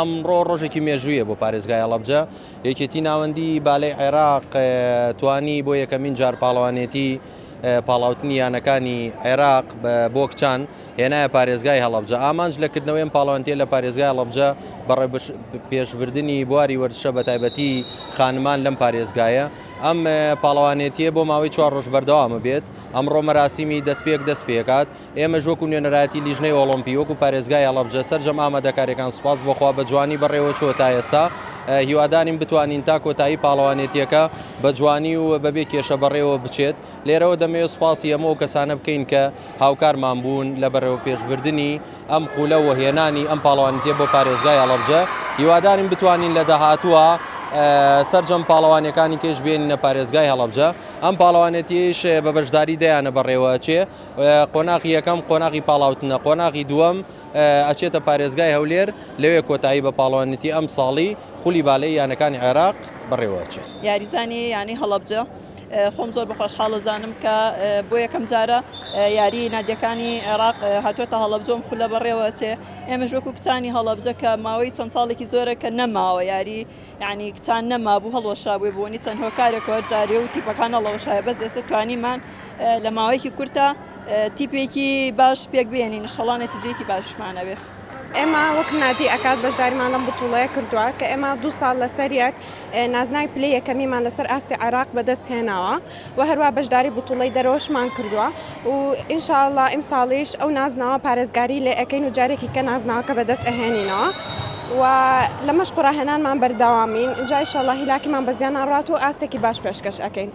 ئەمڕۆ ڕۆژێکی مێژوویە بۆ پارێزگای هەڵەبجە، یەکێتی ناوەندی بالەی عێراق توانی بۆ یەکەمین جار پاڵەوانێتی پاڵاوتنی یانەکانی عێراق بۆ کچان هێنایە پارێزگای هەڵەبجە. ئامانج لە کردنەوەی ئەم پاڵەوانێتیە لە پارێزگای هەڵەبجە بەڕێ پێشبردنی بواری وەرزشە بەتایبەتی خانمان لەم پارێزگایە. ئەم پاڵەوانێتیە بۆ ماوەی چوار ڕۆژ بەردەوامە بێت. ئەمڕۆ مەراسیمی دەستپێک دەست پێکات. ئێمەش وەکو نوێنەرایەتی لیژنەی ئۆڵۆمپی وەکو پارێزگای هەڵەبجە سەرجەم ئامادەکاریەکان سوپاس بۆ خوا بە جوانی بەڕێوەچووە تا ئێستا هیوادارین بتوانین تا کۆتایی پاڵەوانێتیەکە بە جوانی و بەبێ کێشە بەڕێوە بچێت لێرەوە دەمەوێت سوپاسی هەموو ئەو کەسانە بکەین کە هاوکارمان بوون لە بەرەوپێشبردنی ئەم خولە و هێنانی ئەم پاڵەوانێتیە بۆ پارێزگای هەڵەبجە هیوادارین بتوانین لە داهاتووە سەرجەم پاڵەوانیەکانی کێش بێنینە پارێزگای هەڵەبجە ئەم پاڵەوانێتیەیش بە بەشداری دەیانە بەڕێوەچێ قۆناغی یەکەم قۆناغی پاڵاوتنە، قۆناغی دووەم ئەچێتە پارێزگای هەولێر، لەوێ کۆتایی بە پاڵەوانێتی ئەمساڵی خولی بالەی یانەکانی عێراق بەڕێوەئەچێت. یاریزانی یانەی هەڵەبجە، خۆم زۆر بە خۆشحاڵ ئەزانم کە بۆ یەکەم جارە یاری نادیەکانی عێراق هاتووەتە هەڵەبجە و ئەم خولە بەڕێوە ئەچێ، ئێمەش وەکو کچانی هەڵەبجە کە ماوەی چەند ساڵێکی زۆرە کە نەماوە یاری یانی کچان نەمابوو هەڵوەشابووی بۆنی چەند هۆکارێک هەر جارێ و تیپەکان هەڵەوەشایە بەس ئێستا توانیمان لە ماوەیەکی کورتە تیپێکی باش پێک بێنین ئینشەڵا نەتیجەیەکی باشمان ئەبێ. ئێمە وەک نادی ئەکاد بەشداریمان لەم بتوڵەیە کردووە کە ئێمە دوو ساڵ لەسەر یەک نازناوی پلەی یەکەمیمان لەسەر ئاستی عێراق بەدەست هێناوە و هەروە بەشداری بتوڵەی دەرەوەشمان کردووە و ئینشاءاللە ئیمساڵیش ئەو نازناوە پارێزگاری لێ ئەکەین و جارێکی کە نازناوەکە بەدەست ئەهێنینەوە و لە مەشق و ڕاهێنانمان بەردەوامین ئینجا ئیشەڵا هیلاکیمان بە زیان ناڕوات و ئاستێکی باش پێشکەش ئەکەین.